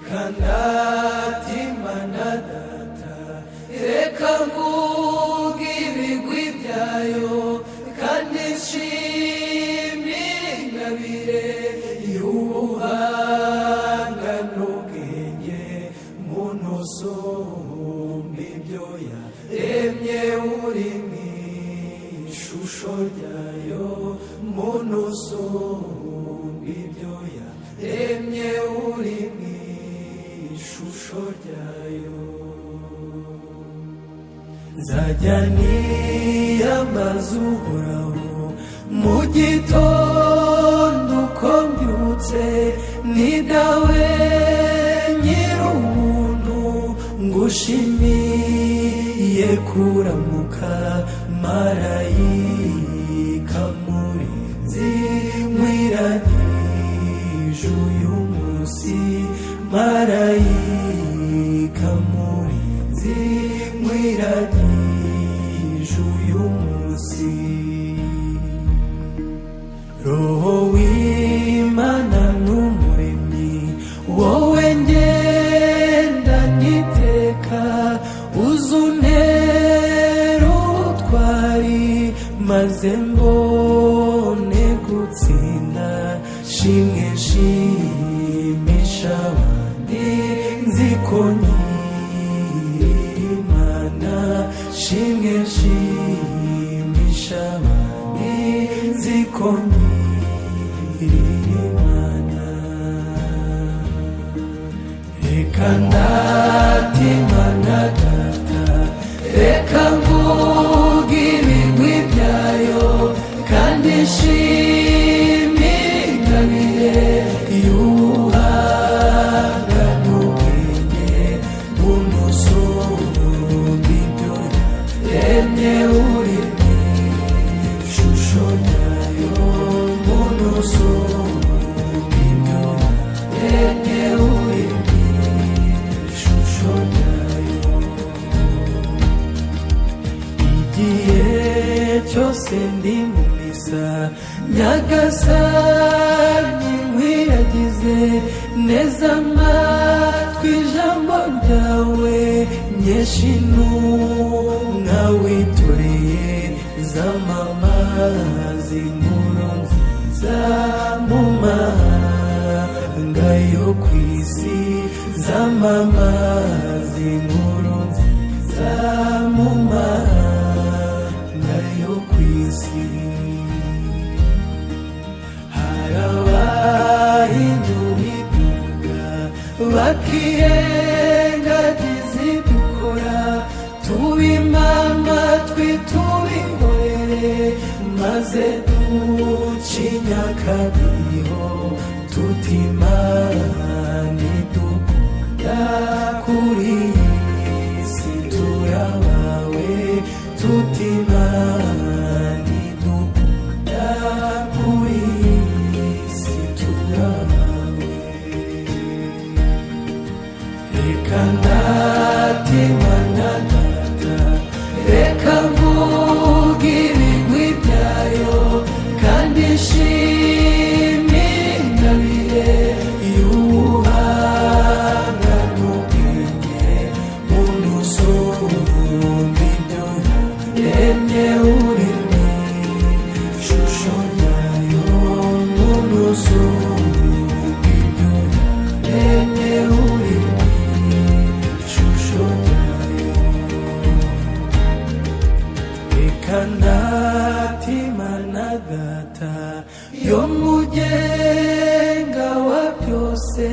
Reka ndatimana Data, reka mvuge ibigwi byayo, kandi nshimire ingabire y'ubuhanga n'ubwenge. Muntu usumba ibyo yaremye uri mu ishusho ryayo, muntu usumba ibyo yaremye uri mu ishusho ryayo. Nzajya niyambaza Uhoraho mu gitondo uko mbyutse, ni Dawe Nyir'ubuntu, ngushimiye kuramuka. Marayika murinzi nkwiragije uyu munsi, marayika murinzi nkwiragije uyu munsi. Roho w'Imana n'Umuremyi, wowe ngenda niteka, uzuntera ubutwari maze mbone gutsinda. Shimwe nshimisha abandi, nzi ko nkiri Imana. Shimwe nshimisha abandi, nzi ko nkiri Imana. Reka ndatimana Data, reka mvuge ibigwi byayo, kandi nshimire ingabire y'ubuhanga n'ubwenge. Muntu usumba ibyo yaremye uri mu ishusho ryayo, muntu usumba ibyo yaremye uri mu ishusho ryayo. Igihe cyose ndi mu misa, Nyagasani nkwiragize neza amatwi ijambo ryawe, nyinshi intumwa witoreye zamamaza inkuru nziza mu mahanga yo ku isi, zamamaza inkuru nziza mu mahanga yo ku isi. Hari abahinyura ibyo, bakirengagiza ibyo ukora. Tubime amatwi, tubihorere, maze ducinya akadiho tuti: "Imana idukunda, kuri iyi si turabawe." Tuti: "Imana idukunda, kuri iyi si turabawe." Reka ndatimana Data, reka mvuge ibigwi byayo, kandi nshimire ingabire y'ubuhanga n'ubwenge. Muntu usumba ibyo yaremye uri mu ishusho ryayo, muntu usumba ibyo yaremye uri mu ishusho ryayo. Reka ndatimana Data yo mugenga wa byose,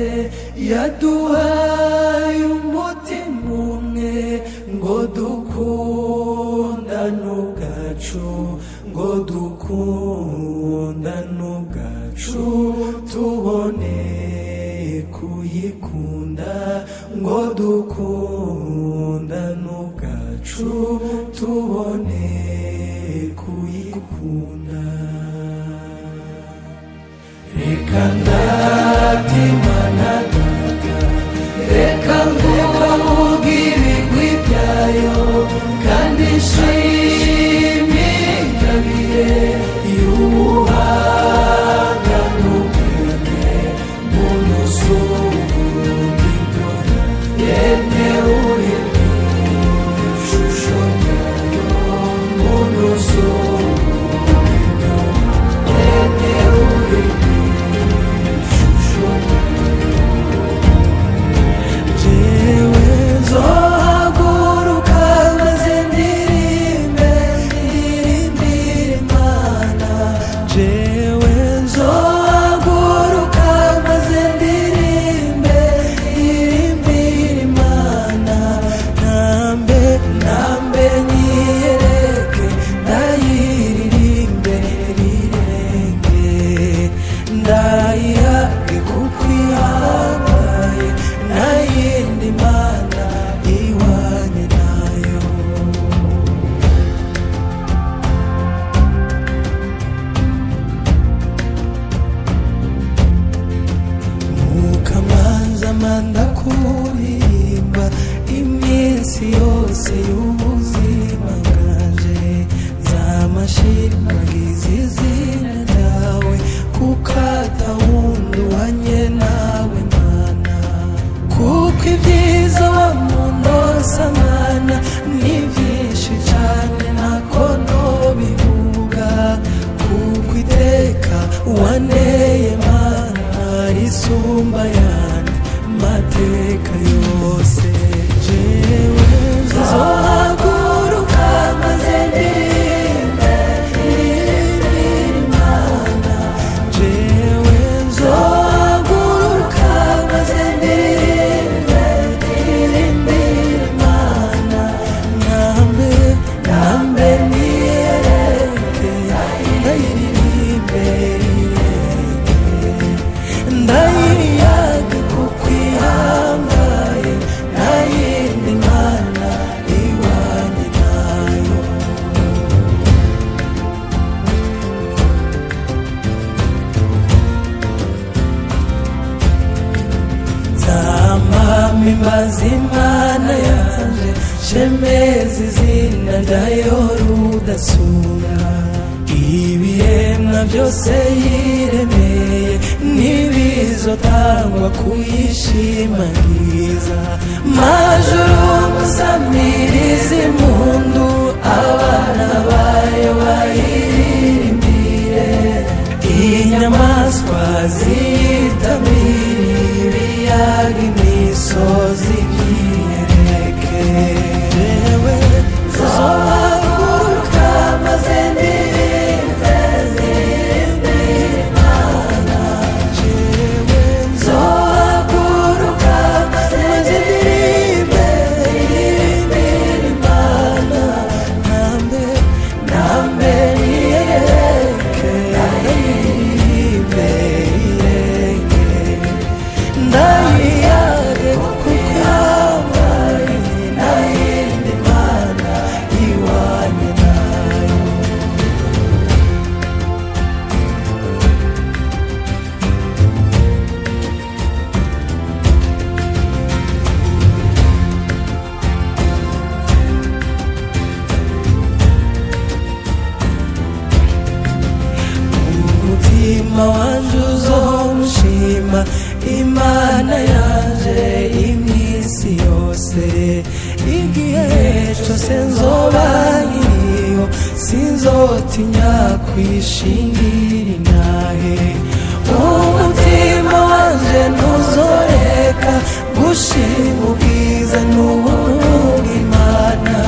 yaduhaye umutima umwe ngo dukundane ubwacu, ngo dukundane ubwacu, tubone kuyikunda, ngo dukundane ubwacu, tubone kuyikunda. Reka ndatimana Data, reka mvuge ibigwi byayo, kandi nshimire ingabire y'ubuhanga n'ubwenge. Muntu usumba ibyo Iminsi yose y'ubuzima bwanje nzamashimagiza izina ryawe, kuko atawundi uhanye nawe Mana. Kuko ibyiza wamundosa Mana ni byinshi cane, ntako nobivuga. Kuko iteka waneye Mana risumba ayandi mateka yose. Jewe nzohaguruka maze ndirimbe, ndirimbire Imana. Jewe nzohaguruka maze ndirimbe, ndirimbire Imana. Nambe nambe niyereke, ndayiririmbe irenge, ndayiyage kuko ihambaye, nta yindi mana iwanjye nayo. Nzamama imbaza Imana yanje, shemeza izina ryayo rudasura. Ibiremwa byose yiremeye ntibizotangwa kuyishimagiza. Majuru musamirize impundu, abana bayo bayiririmbire. Inyamaswa ziyitabira, ibiyaga, imisozi byiyereke. Jewe nzohaguruka maze ndirimbe, ndirimbire Imana. Jewe nzohaguruka maze ndirimbe, ndirimbire Imana. Nambe nambe niyereke, ndayiririmbe irenge, ndayiyage kuko ihambaye, nta yindi mana iwanjye nayo. Umutima wanje uzomushima Imana yanje iminsi yose. Igihe cose nzoba nkiriho, sinzotinya kwishingira intahe. Umutima wanje ntuzoreka gushima ubwiza n'ubuntu bw'Imana.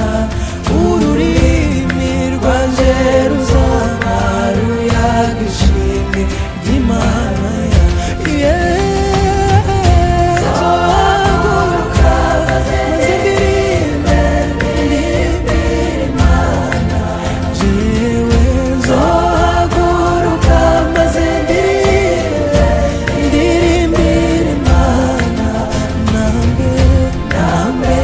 Ururimi rwanje ruzama ruyaga ishimwe ry'Imana. Nzohaguruka maze ndirimbe, ndirimbire Imana. Jewe nzohaguruka maze ndirimbe, ndirimbire Imana. Nambe nambe.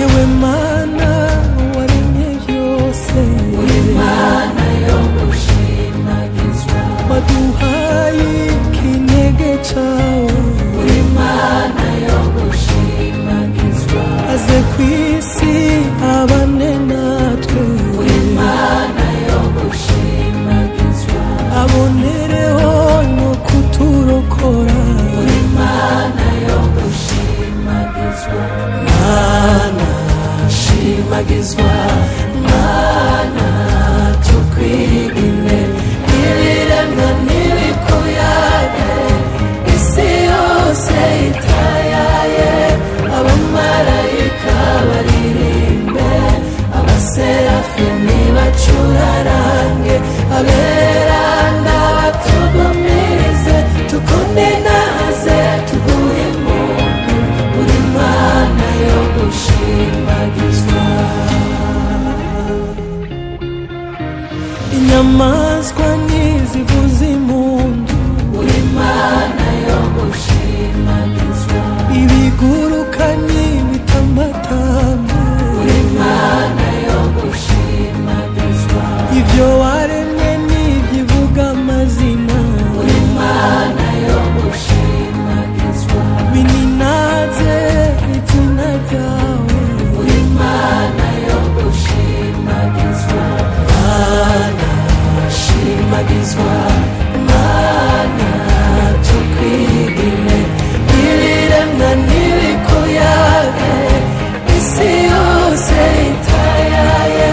Yewe Mana waremye byose, Uri Imana yo gushimagizwa. Waduhaye ikinege cawe. Uri Imana yo gushimagizwa. Aze ku isi abane natwe. Uri Imana yo gushimagizwa. Abonereho no kuturokora. Uri Imana yo gushimagizwa. Mana Shimagizwa, Mana tukwigine. Ibiremwa ntibikuyage, isi yose itayaye. Abamarayika baririmbe, abaserafimi bacurarange, abera ndabatugumirize, tukuninaze, tuguhe impundu. Uri Mana yo gushimagizwa. Inyamaswa ntizivuza impundu. Uri Imana yo gushimagizwa. Ibiguruka n'ibitambatamba. Uri Imana yo gushimagizwa. Ibyo waremye n'ibyivuga amazina. Uri Imana yo gushimagizwa. Bininaze izina ryawe. Uri Imana yo gushimagizwa. Mana Shimagizwa, Mana tukwigine. Ibiremwa ntibikuyage, isi yose itayaye.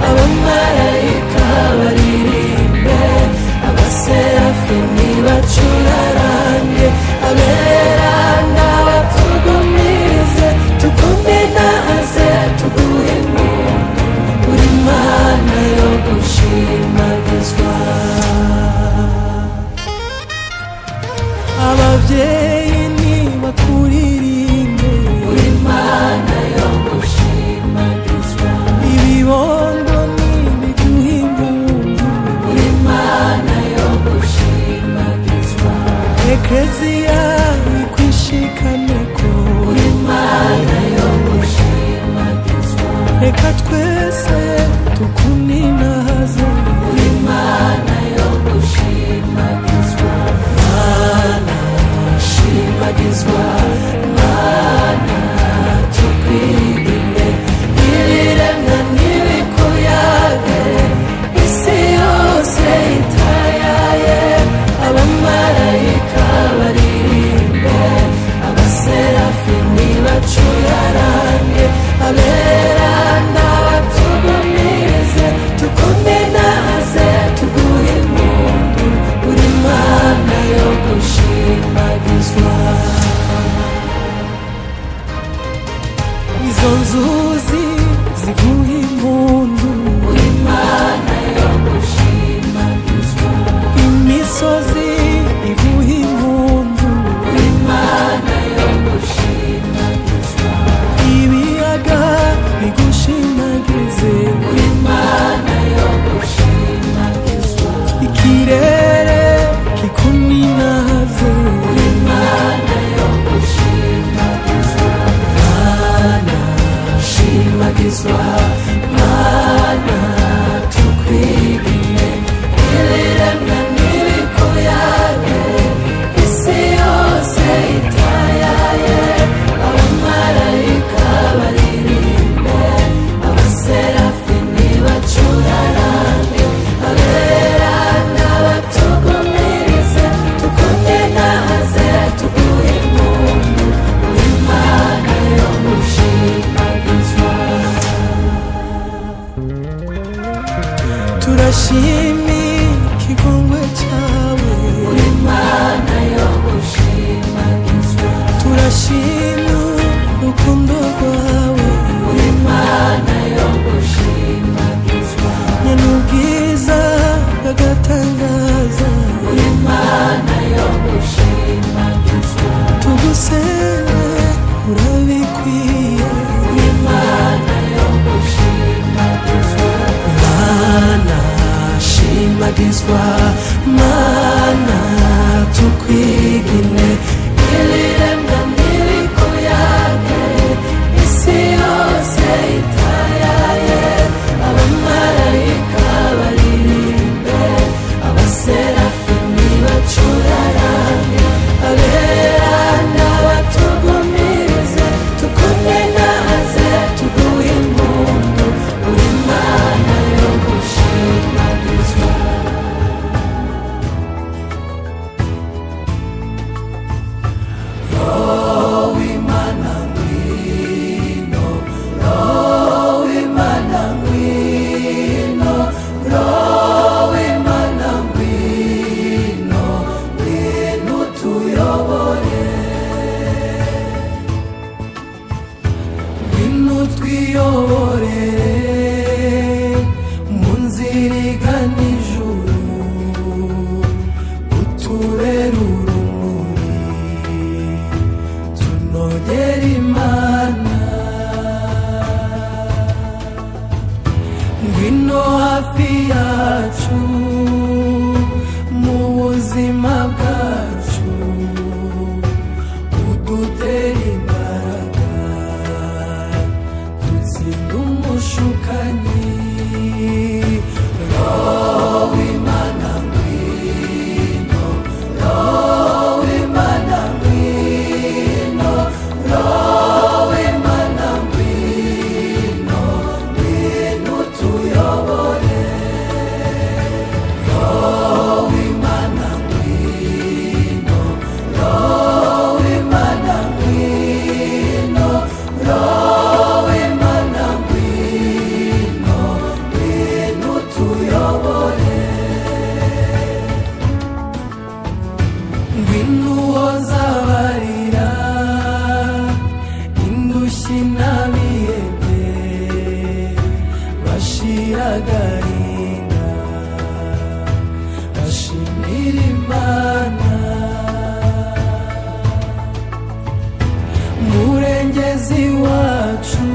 Abamarayika baririmbe, abaserafimi bacurarange, abera ndabatugumirize, tukuninaze, tuguhe impundu. Uri Imana yo gushimagizwa. Ababyeyi ntibakuririmbe. Uri Imana yo gushimagizwa. Ibibondo ntibiguhe impundu. Uri Imana yo gushimagizwa. Ekleziya ikwishikaneko. Uri Imana yo gushimagizwa. Reka twese tukuninaze. Uri Imana yo gushimagizwa. Mana Shimagizwa, Mana tukwigine. Ibiremwa ntibikuyage, isi yose itayaye. Abamarayika baririmbe, abaserafimi bacurarange, abera ndabatugumirize, tukuninaze, tuguhe impundu. Uri Imana yo gushimagizwa. Izo nzuzi ziguha impundu. Uri Imana yo gushimagizwa. Imisozi iguha impundu. Uri Imana yo gushimagizwa. Ibiyaga bigushimagize. Uri Imana yo gushimagizwa. Ikirere kikuninaze. Uri Imana yo gushimagizwa. Mana Shimagizwa, Mana tukwigine. Ibiremwa ntibikuyage, isi yose itayaye. Abamarayika baririmbe, abaserafimi bacurarange, abera ndabatugumirize, tukuninaze, tuguhe impundu. Uri Imana yo gushimagizwa. Turashima ikigongwe cyawe. Uri Imana yo gushimagizwa. Turashima urukundo rwawe. Uri Imana yo gushimagizwa. Nyene ubwiza bw'agatangaza. Uri Imana yo gushimagizwa. Tugusenge urabikwiye. Uri Imana yo gushimagizwa. Mana shimagizwa, Mana tukwigine. Ibiremwa ntibikuyage, isi yose hafi yacu mu buzima bwacu, udutera imbaraga dutsinda umushukanyi. Roho w'Imana ngwino, Roho w'Imana ngwino, Roho w'Imana ngwino, ngwino utuyobore. Roho w'Imana ngwino, Roho w'Imana ngwino, Roho w'Imana ngwino, ngwino utuyobore. Ngwino uhoza abarira, indushyi n'abihebye bashira agahinda, bashimira Imana. Murengezi wacu,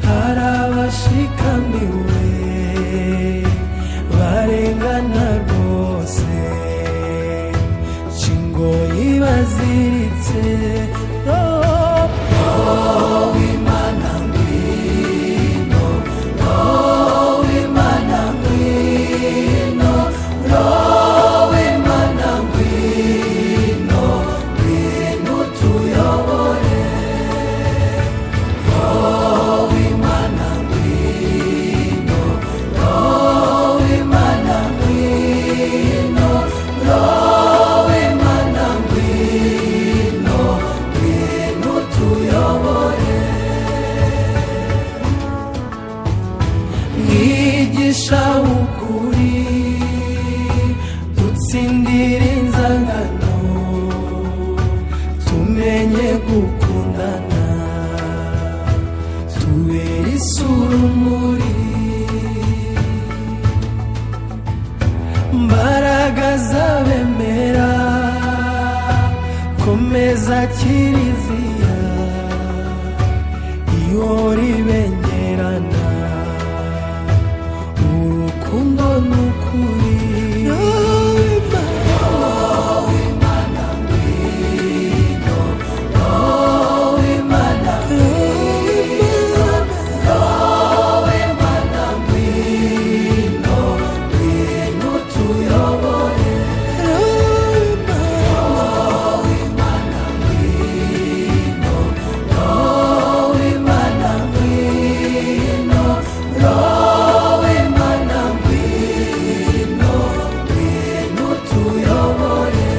hari abashikamiwe barengana rwose, ingoyi baziritse. Roho w'Imana ngwino, Roho w'Imana ngwino, Roho w'Imana ngwino, ngwino utuyobore. Roho w'Imana ngwino, Roho w'Imana ngwino, Roho w'Imana ngwino, ngwino utuyobore. Mwigisha w'ukuri, dutsindire inzangano, tumenye gukundana, tubere isura umuri. Mbaraga z'abemera, komeza kiliziya ihora ibengerana urukundo n'ukuri. Roho w'Imana ngwino, Roho w'Imana ngwino, Roho w'Imana ngwino, ngwino utuyobore. Roho w'Imana ngwino, Roho w'Imana ngwino, Roho w'Imana ngwino, ngwino utuyobore.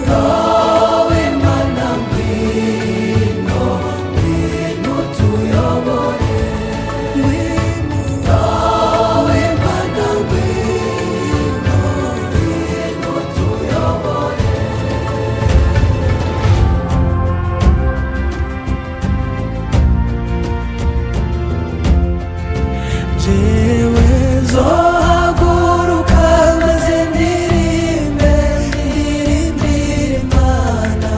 Roho w'Imana ngwino, ngwino utuyobore. Roho w'Imana ngwino, ngwino utuyobore. Jewe nzohaguruka maze ndirimbe, ndirimbire Imana.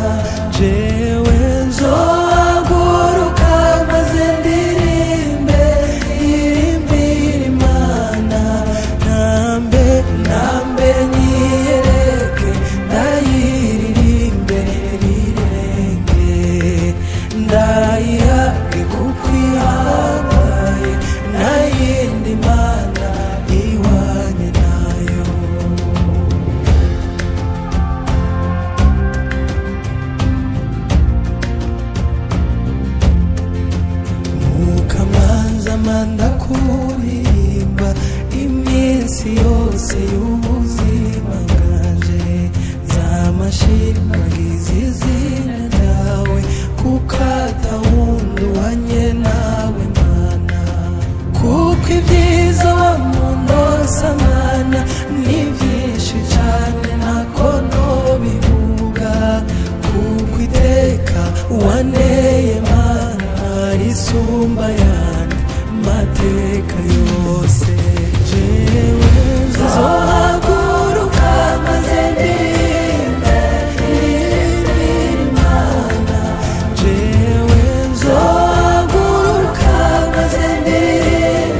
Jewe nzohaguruka maze ndirimbe, ndirimbire Imana. Nambe nambe nyiyereke, ndayiririmbe rirenge, ndayihage kuko ihambaye, nayindi mana ihwanye nayo. Mukamanza manda kuririmba iminsi yose y'ubuzima bwanje, zamashimagiza izina ryawe, kuko atawundi uhanye nawe Mana. Kuko ibyiza wamundosa Mana ni byinshi cane, ntako nobivuga, kuko iteka waneye Mana risumba yandi mateka yose. Jewe nzohaguruka maze ndirimbe, ndirimbire Imana. Jewe nzohaguruka maze ndirimbe.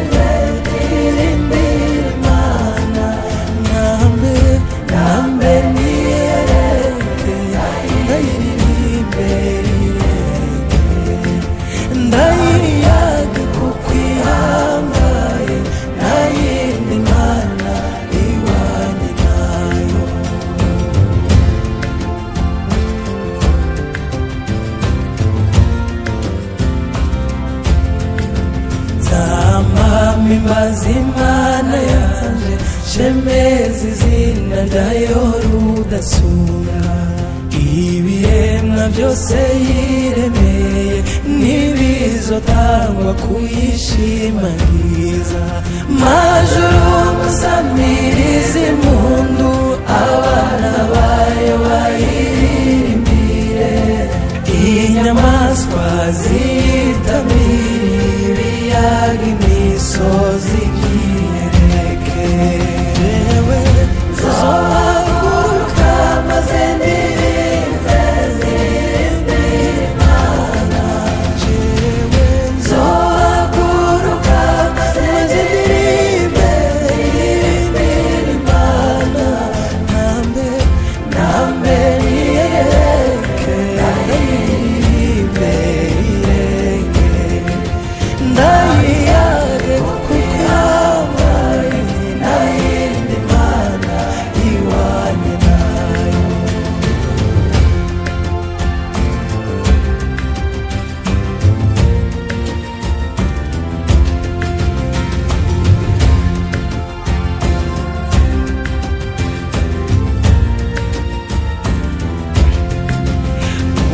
Ndayiyaga kuko ihambaye, nta yindi mana ihwanye nayo. Nzamama imbaza Imana yanje, shemeza izina ryayo rudasura. Ibiremwa byose yiremeye ntibizotangwa kuyishimagiza. Majuru musamirize impundu, abana bayo bayiririmbire. Inyamaswa ziyitabira, ibiyaga, imisozi byiyereke. Jewe nzohaguruka maze ndirimbe, ndirimbire Imana. Jewe nzohaguruka maze ndirimbe, ndirimbire Imana. Nambe nambe niyereke, ndaririmbe irenge, ndayiyage kuko ihambaye, nta yindi mana ihwanye nayo.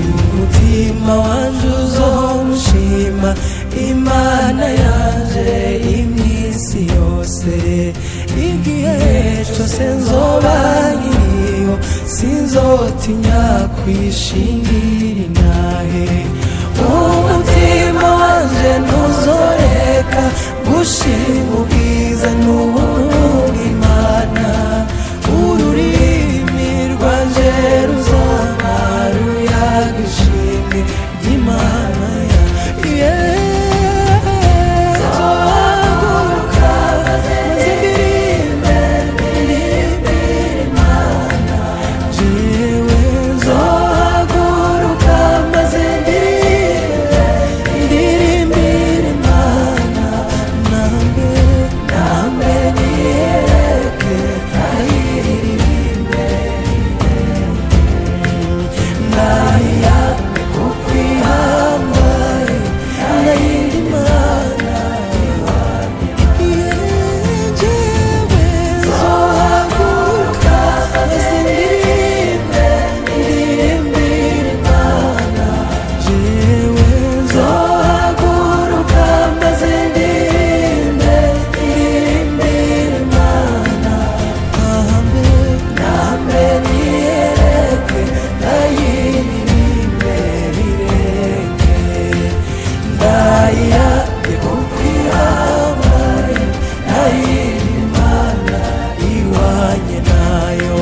Umutima wanje uzomushima Imana yanje iminsi yose. Igihe cyose nzoba nkiriho, sinzotinya kwishingira intahe. Umutima wanje ntuzoreka gushima ubwiza n'ubuntu bw'Imana. Ururimi rwanje ruzaba ruyaga ishimwe ry'Imana. Nzohaguruka maze ndirimbe, ndirimbire Imana. Jewe nzohaguruka maze ndirimbe, ndirimbire Imana. Nambe nambe niyereke, ndaririmbe, ndayiyage kuko ihambaye, nta yindi mana. Jewe nzohaguruka maze ndirimbe, ndirimbire Imana. Jewe nzohaguruka maze ndirimbe, ndirimbire Imana. Nambe nambe niyereke, ndayiririmbe birenge, ndayiyage kuko ihambaye, nta yindi mana ihwanye nayo.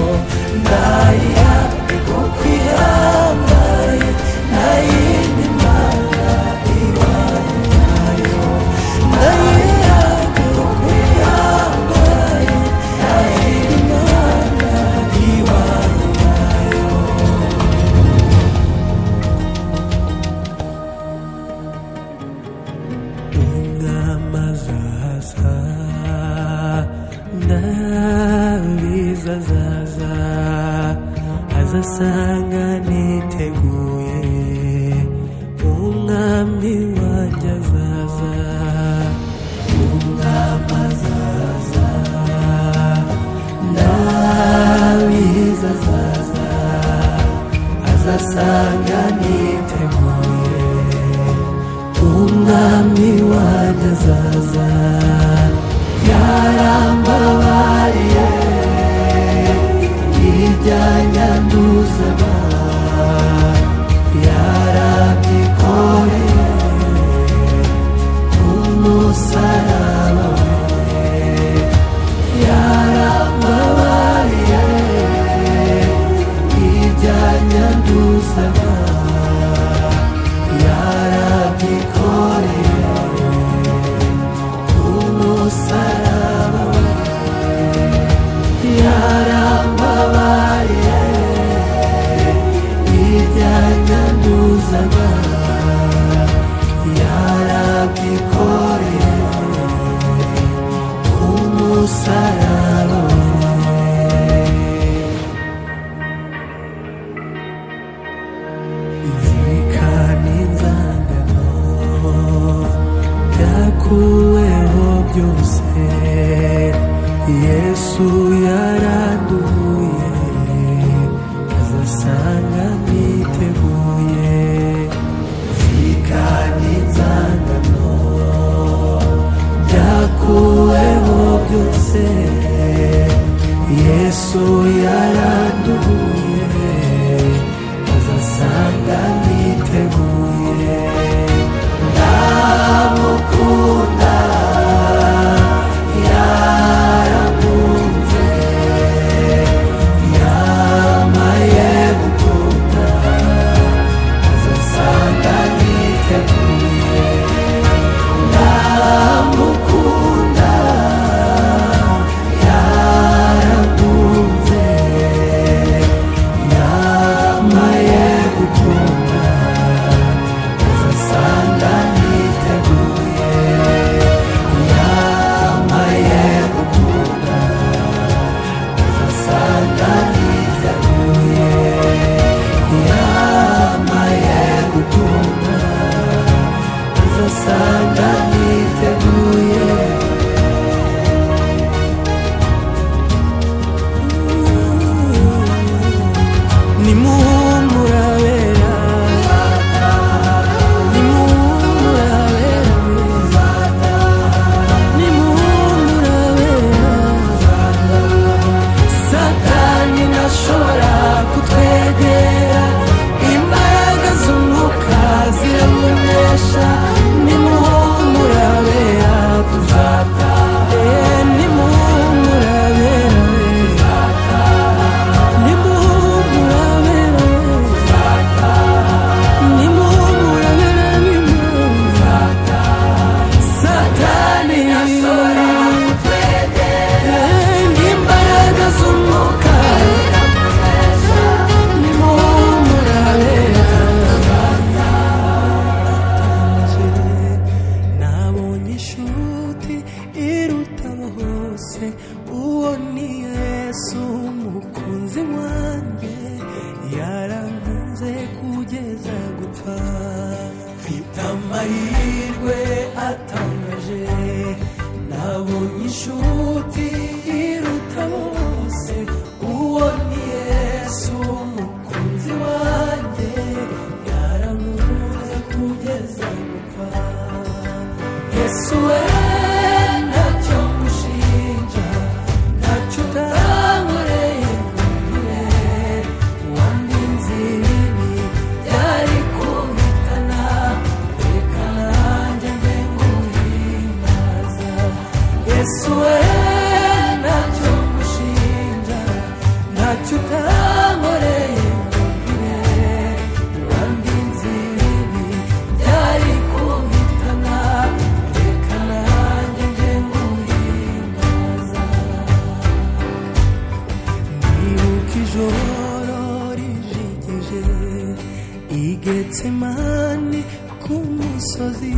Ndayiyage kuko ihambaye, nta yindi mana ihwanye nayo. Ndayiyage kuko ihambaye, nta yindi mana ihwanye nayo. Umwami azaza, ndabizi azaza, azasanga niteguye. Umwami wanjye azaza, umwami azaza, ndabizi azaza, azasanga niteguye. Umwami wanjye azaza, yarambabariye ibyanyanduzaga, yarabyikoreye ku musaraba we. Yarambabariye ibyanyanduzaga, yarabyikoreye ku Byakuweho byose, Yesu yaranduye, azasanga niteguye. Zikana inzangano, byakuweho byose, Yesu yaranduye, azasanga niteguye. Ndamukunda, yarankunze, yamaye gukunda, azasanga niteguye. Ndamukunda, yarankunze, yamaye gukunda, azasanga niteguye. Yamaye gukunda, azasanga niteguye. Yamaye gukunda, azasanga niteguye. Nimuhumurabera, nimuhumurabera, nimuhumurabera. Satani ntashobora kutwegera, imbaraga z'umwuka ziramunesha. Nimuhumurabera, tuzataha. Nimuhumurabera, nimuhumurabera, nimuhumurabera, nimuhumurabera. Satani ntashobora kutwegera, imbaraga z'umwuka. Nimuhumurabera. Nabonye inshuti iruta hose, uwo ni Yesu umukunzi wanjye, yarankunze kugeza gupfa. Mfite amahirwe atangaje, nabonye inshuti iruta bose, uwo ni Yesu umukunzi wanjye, yarankunze kugeza gupfa. Yesu we, ntacyo ngushinja, ntacyo utankoreye ngire, wandinze ibibi byari kumpitana, reka nanjye mbe nguhimbaza. Yesu we, ntacyo ngushinja, ntacyo utankoreye ngire, wandinze ibibi byari kumpitana, reka nanjye mbe nguhimbaza. Ndibuka ijoro rijigije i Getsemani ku musozi,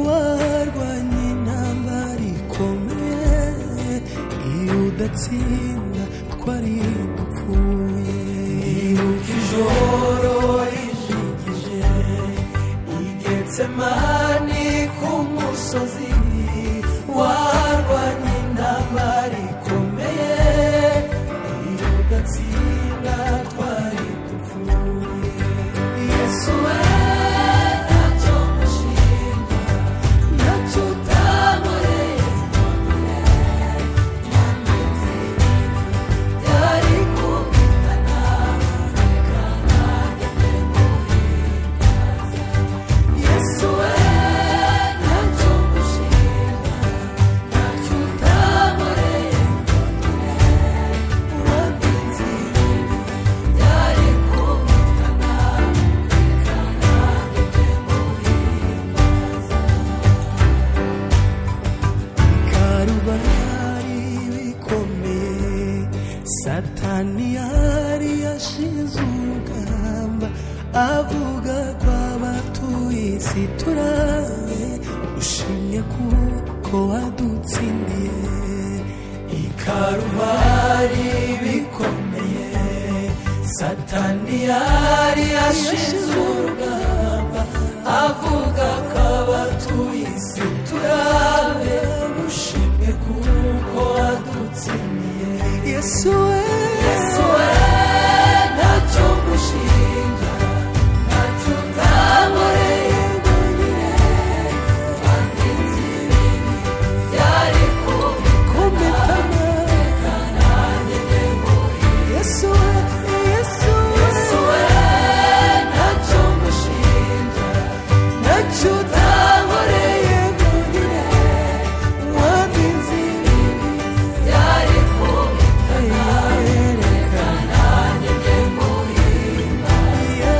warwanye intambara ikomeye, iyo udatsinda twari dupfuye. Ndibuka ijoro rijigije i Getsemani ku musozi, warwanye intambara ikomeye, iyo udatsinda twari dupfuye. Yesu we, ntacyo ngushinja, ntacyo utankoreye, byari kumpitana, reka nanjye mbe nguhimbaza. Yesu we, ntacyo ngushinja, ntacyo utankoreye, wandinze ibibi byari kumpitana, reka nanjye mbe nguhimbaza. Karuvari bikomeye, Satani yari yashize urugamba, avuga ko abatuye isi turabe, ushimye kuko wadutsindiye. I Karuvari bikomeye, Satani yari yashize urugamba, avuga ko Abatuye isi turabe ushimwe kuko wadutsindiye. Yesu we, Yesu we, ntacyo ngushinja, ntacyo utankoreye ngo nkire. Wandinze ibibi byari kumpitana. Reka nanjye njye nguhimbaze. Yesu we, Yesu we, Yesu we, ntacyo ngushinja, ntacyo utankoreye ngo nkire. Wandinze ibibi byari kumpitana. Reka Nanjye njye nguhimbaze.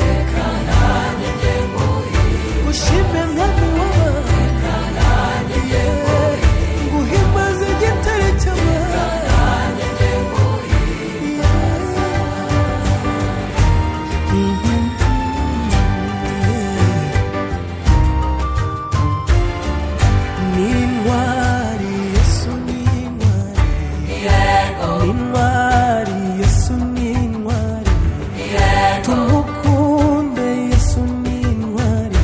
reka Nanjye njye nguhimbaze. ushime mwami w'abantu, Nanjye njye nguhimbaze. nguhimbaze igitare cy'amahanga. Nanjye njye nguhimbaze. N'intwari Yesu n'intwari, Yego, n'intwari Yesu n'intwari, yego, tumukunde Yesu n'intwari,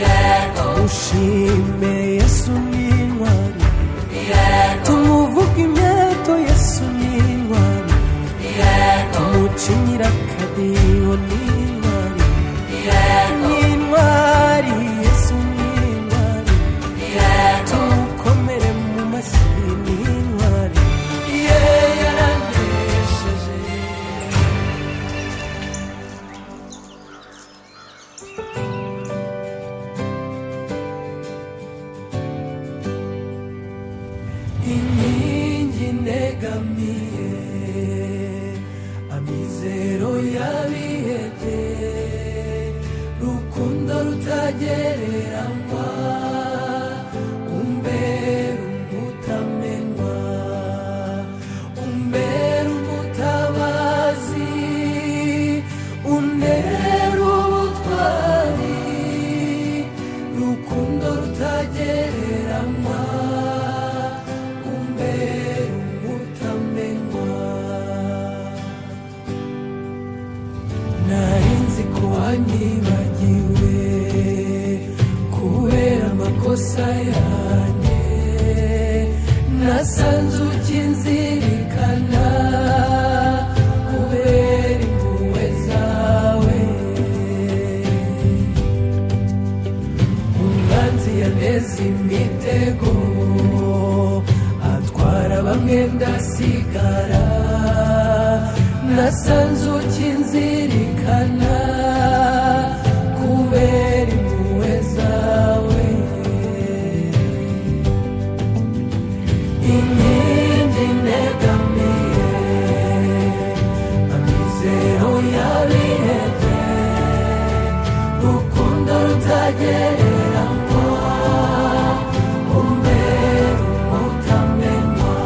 yego, mushime Yesu n'intwari, yego, tumuvuge imyeto Yesu n'intwari, yego, tumucinyira akadiho n'intwari, yego, n'intwari Yesu n'intwari, yego. tumukomere mu mashyi n'intwari, ye yaranesheje. Inkingi negamiye, amizero y'abihebye, rukundo rutagereranywa, umbera umutamenwa, umbera umutabazi, untera ubutwari, rukundo rutagereranywa, umbera umutamenwa. Nari nzi ko wanyibagiwe kubera amakosa yanjye, nasanze ukinzirikana kubera impuhwe zawe. Umwanzi yaneze imitego, atwara bamwe ndasigara, nasanze ukinzirikana kubera impuhwe zawe. Inkingi negamiye, amizero y'abihebye, rukundo rutagereranywa, umbera umutamenwa,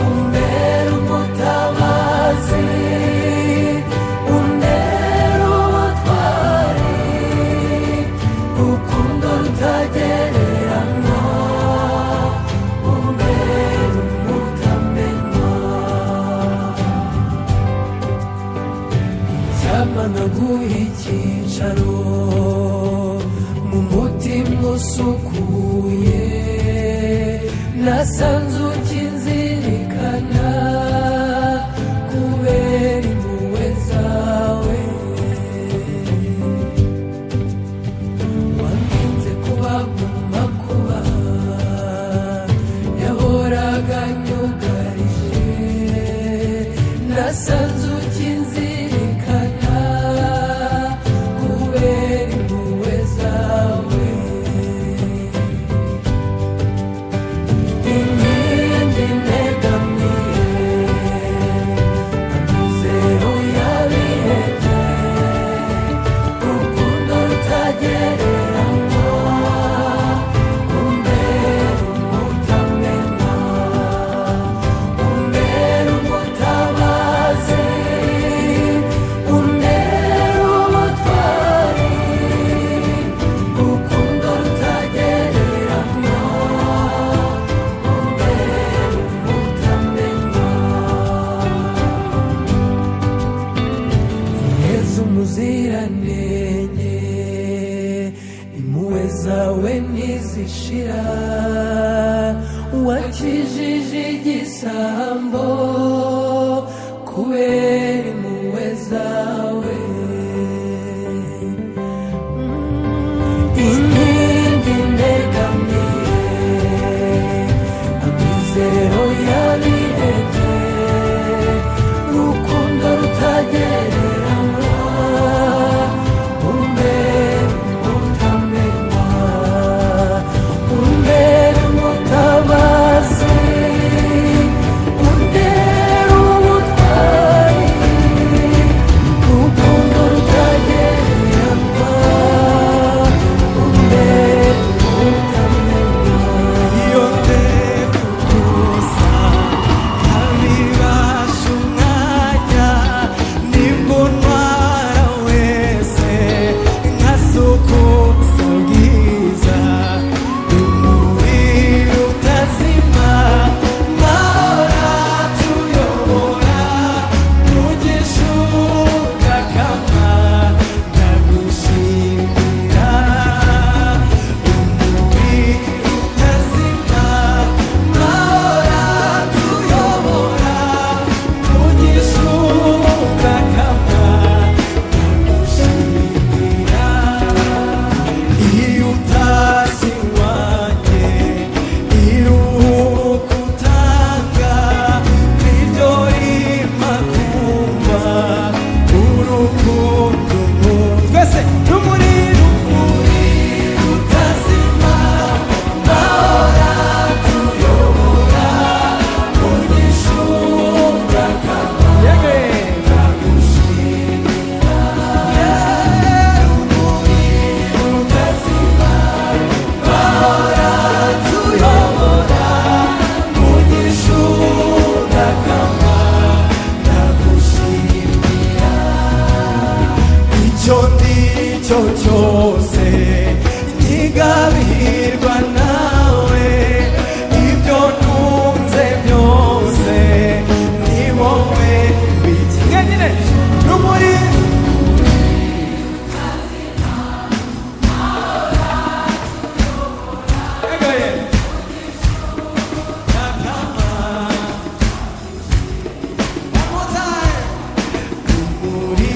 umbera umutabazi, untera ubutwari, rukundo rutagereranywa, umbera umutamenwa. Icyampa nkaguha icyicaro mu mutima usukuye, nasanze ukinzirikana kubera impuhwe zawe. Wandinze kuba mu makuba yahoraga anyugarije, nasanze ukinzirikana kubera impuhwe zawe. Inkingi Zawe ntizishira. Wakijije igisambo kubera impuhwe zawe. Inkingi ndegamiye, amizero y'abihebye, rukundo rutagereranywa, umbere umutamenwa, umbere umutabazi, untera ubutwari, rukundo rutagereranywa, umbere umutamenwa. Iyo ndekugusa nkabibasha umwanya, nibwo ntwara wese nkasukuza ubwiza, umuriro utazima mpora tuyobora mu gishuka kama ndagushimira. Umuriro utazima mpora tuyobora mu gishuka kama ndagushimira. Iyo utashye iwanjye, iruhuko utanga niryo rimpa kumva urukundo twese rumuri, rumuri utazima mpora tuyobora mu gishuka kama ndagushimira. Rumuri utazima mpora tuyobora mu gishuka kama ndagushimira. Icyo ndicyo cyose nkigabirwa nawe, ibyo ntunze byose ni wowe bikinga nyine rumuri. Egaye. Nakama. One more time. Rumuri.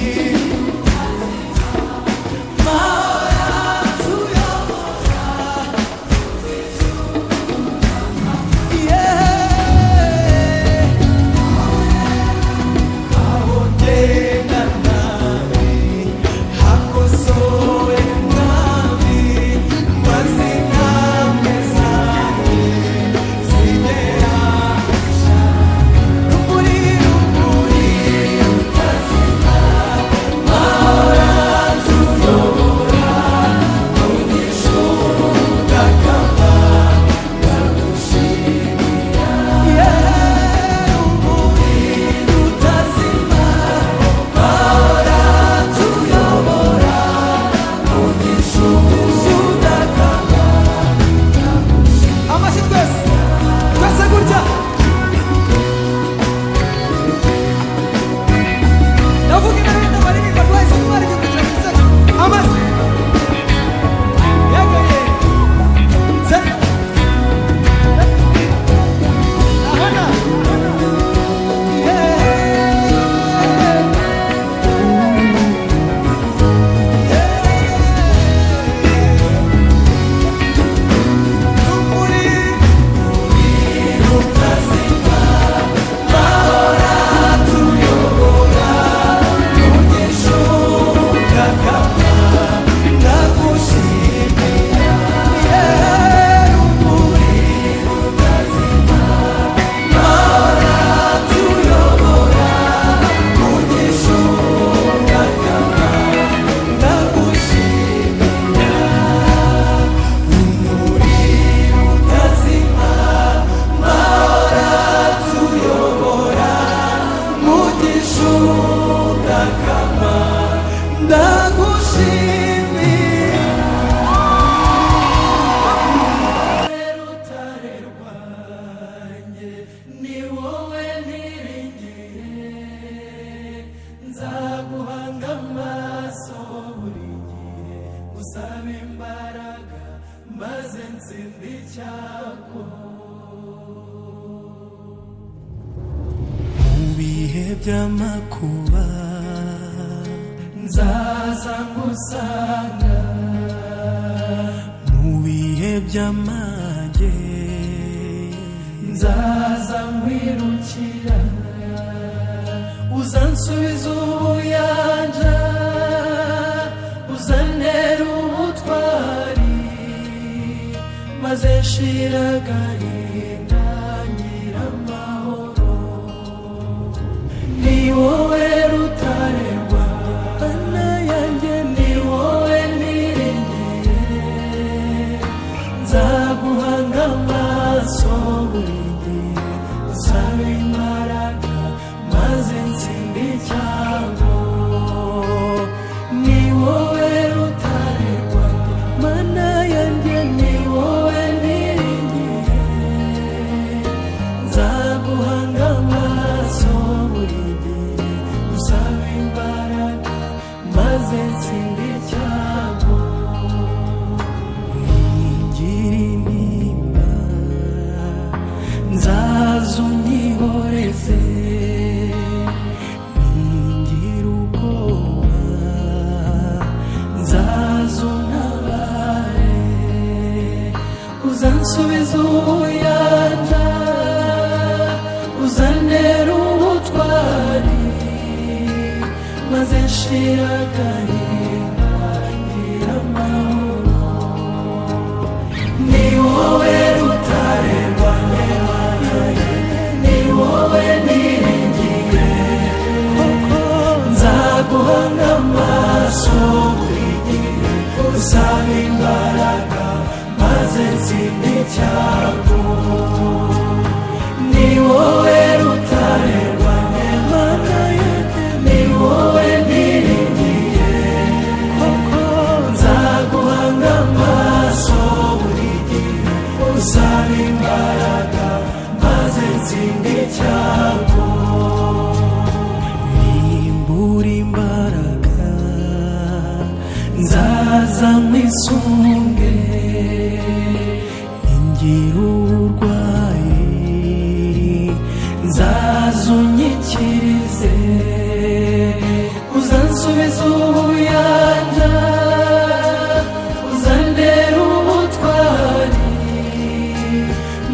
Maze ntsinde icyago. Mu bihe by'amakuba, nzaza ngusanga. Mu bihe by'amage, Nzaza nkwirukira. Uzansubiza ubuyanja, uzantera ubutwari, maze nshira agahinda ngira amahoro. Ni wowe rutare rwanjye, Mana yanjye, ni wowe niringiye. Nzaguhanga amaso buri gihe, nsaba imbaraga maze ntsinde icyago. Ni wowe rutare rwanjye, Mana yanjye, ni wowe niringiye. Nzaguhanga amaso buri gihe, usaba imbaraga maze ntsinde icyago. Ngira intimba, Nzaza unyihoreze. Ngira ubwoba, Nzaza untabare. Uzansubiza ubuyanja, uzantera ubutwari, maze nshira agahinda ngira amahoro. Ni wowe rutare rwanjye, Mana yanjye, ni wowe niringiye. Nzaguhanga amaso buri gihe, usaba imbaraga maze ntsinde icyago. Ni wowe rutare rwanjye, Mana yanjye, ni wowe niringiye. Nzaguhanga amaso buri gihe, usaba imbaraga maze ntsinde icyago. Nimbura imbaraga, Nzaza nkwisunge. Ngira uburwayi, Nzaza unyikirize. Uzansubiza ubuyanja, uzantera ubutwari,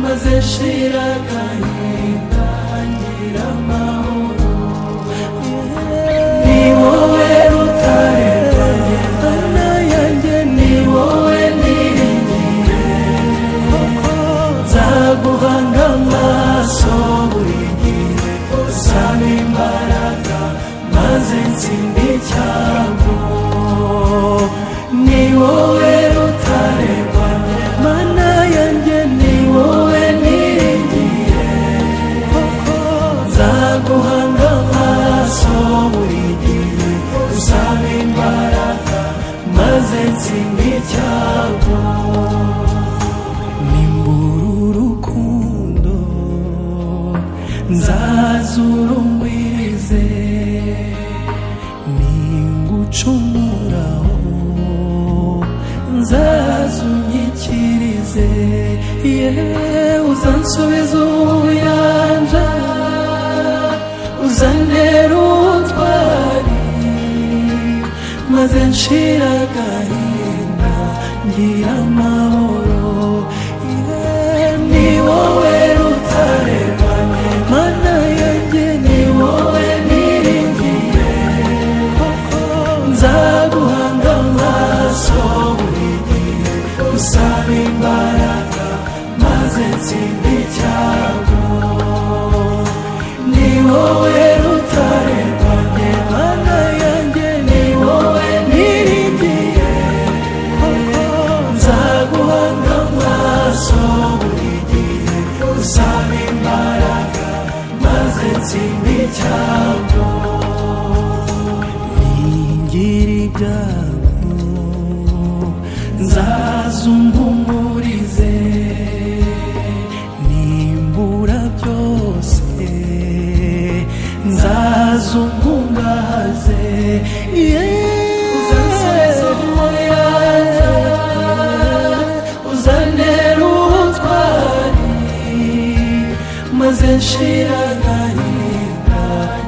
maze nshira agahinda ngira amahoro. Ni wowe rutare rwanjye, Mana yanjye, ni wowe niringiye. Nzaguhanga amaso buri gihe, usaba imbaraga maze ntsinde icyago. Ni wowe rutare rwanjye, Mana yanjye, ni wowe niringiye. Nzaguhanga amaso buri gihe, usaba imbaraga maze ntsinde icyago. Nimbura urukundo, Nzaza urungwirize. Ningucumuraho, Nzaza unyikirize. Yewe, uzansubiza ubuyanja, uzantera ubutwari, maze nshira agahinda ngira amahoro. Yewe, ni wowe rutare rwanjye, Mana yanjye, ni wowe niringiye. Nzaguhanga amaso buri gihe, usaba imbaraga maze ntsinde icyago. Ni wowe rutare rwanjye, Mana yanjye, ni wowe niringiye. Nzaguhanga amaso buri gihe, usaba imbaraga maze ntsinde icyago. Ningira ibyago, Nzaza umpumurize. Nimbura byose, Nzaza unkungahaze. Uzansubiza ubuyanja, nshira agahinda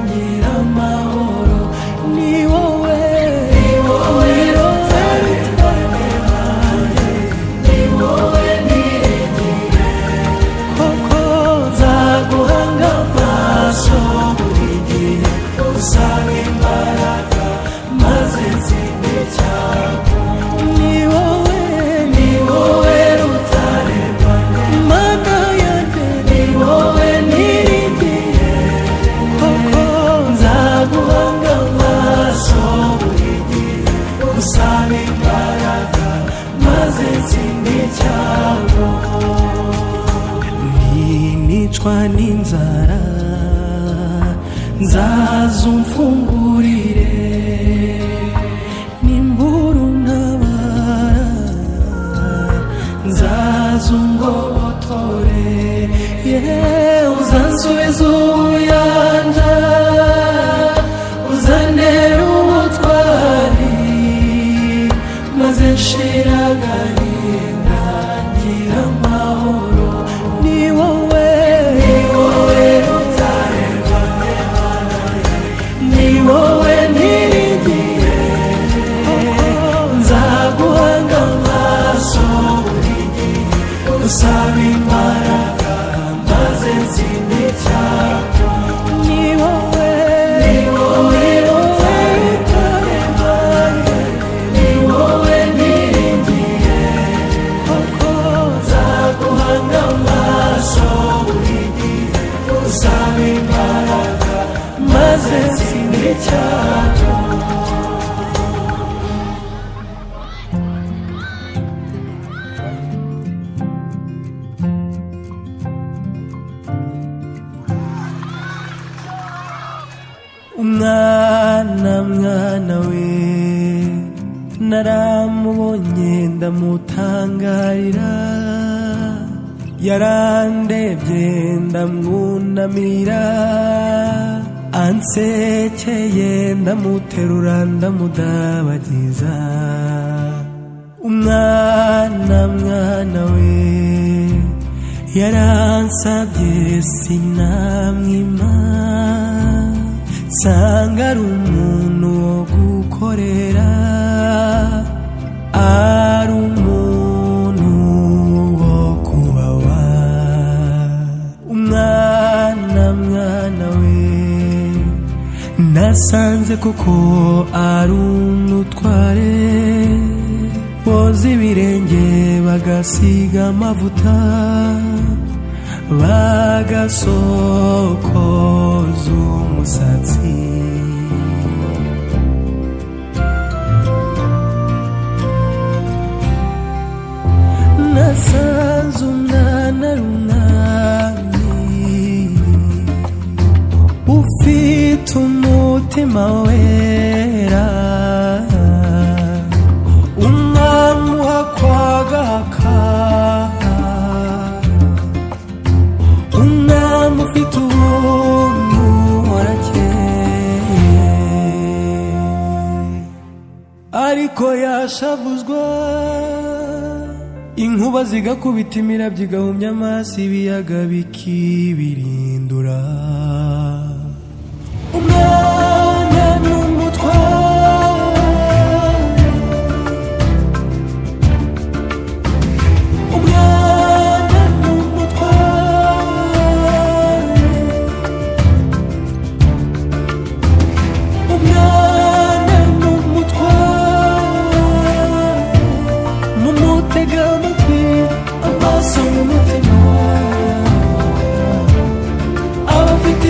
ngira amahoro. Ni wowe, ni wowe rutare rwanjye, ni wowe niringiye. Koko nzaguhanga amaso buri gihe, usaba imbaraga maze ntsinde icyago. Ni wowe, ni wowe rutare rwanjye, Mana yanjye, ni wowe niringiye. Koko nzaguhanga amaso buri gihe, usaba imbaraga maze ntsinde icyago. Ntinicwa n'inzara, nzaza umfungurire. Nimbura untabara, nzaza ungobotore. Yewe uzansubiza ubuyanja, uzanera ubutwari, maze nshira agahinda ngira amahoro. Ni wowe, ni wowe rutare rwanjye, Mana, ni wowe niringiye. Nzaguhanga amaso buri gihe, usaba imbaraga maze ntsinde icyago. Ni wowe, ni wowe rutare rwanjye, ni wowe niringiye. Koko nzaguhanga amaso buri gihe, usaba imbaraga maze ntsinde icyago. Umwana, mwana we, naramubonye ndamutangarira, yarandebye ndamwunamira, ansekeye ndamuterura ndamudabagiza. Umwana, mwana we, yaransabye sinamwima, nsanga ari umuntu wo gukorera, ari umuntu wo kubawa. Umwana, mwana we, nasanze koko ari umutware, boza ibirenge bagasiga amavuta, bagasokoza umusatsi. Nasanze umwana ari umwami ufite umutima wera, umwami uhakwagaka, umwami ufite ubuntu uhorakeye, ariko yashavuzwa inkuba zigakubita, imirabyo igahumya amaso, ibiyaga bikibirindura. Umwana n'umutware, umwana n'umutware, umwana n'umutware. Mumutega amatwi, amaso mu mutima, abafite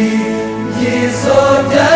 Ibisingizo byawe.